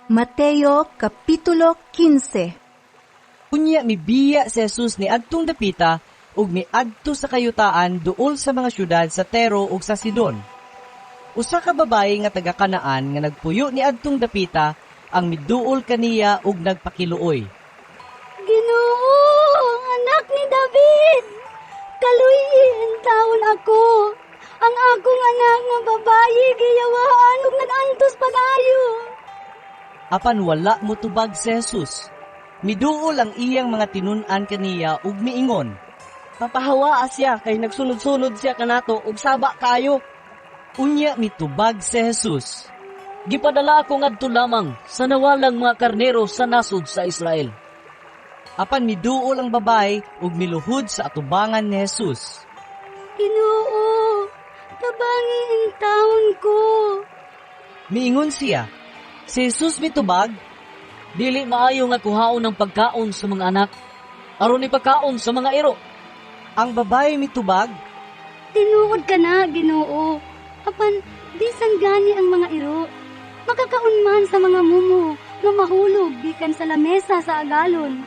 Mateo Kapitulo 15. Unya mibiya si Jesus ni adtong dapita ug miadto sa kayutaan duol sa mga syudad sa Tero ug sa Sidon. Usa ka babayi nga taga Kanaan nga nagpuyo ni adtong dapita ang miduol kaniya ug nagpakiluoy. Ginoo, anak ni David, kaluy-i intawon ako. Ang akong anak nga babayi giyawaan ug nag-antos pag-ayo. Apan wala motubag si Jesus. Miduol ang iyang mga tinun-an kaniya ug miingon, "Papahawaa siya kay nagsunod-sunod siya kanato ug saba kaayo." Unya mitubag si Jesus, "Gipadala ako ngadto lamang sa nawalang mga karnero sa nasod sa Israel." Apan miduol ang babae ug miluhod sa atubangan ni Jesus. "Ginoo, tabangi intawon ko." Miingon siya. Si Jesus mitubag, "Dili maayo nga kuhaon ang pagkaon sa mga anak aron ipakaon sa mga iro." Ang babae mitubag, "Tinuod kana, Ginoo. Apan bisan gani ang mga iro, makakaon man sa mga mumo nga mahulog gikan sa lamesa sa agalon."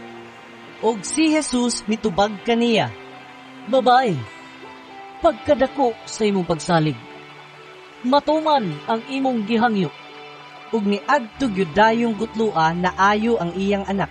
Og si Jesus mitubag kaniya, "Babae, pagkadako sa imong pagsalig. Matuman ang imong gihangyo." Ug niadto gyud dayong gutloa naayo ang iyang anak.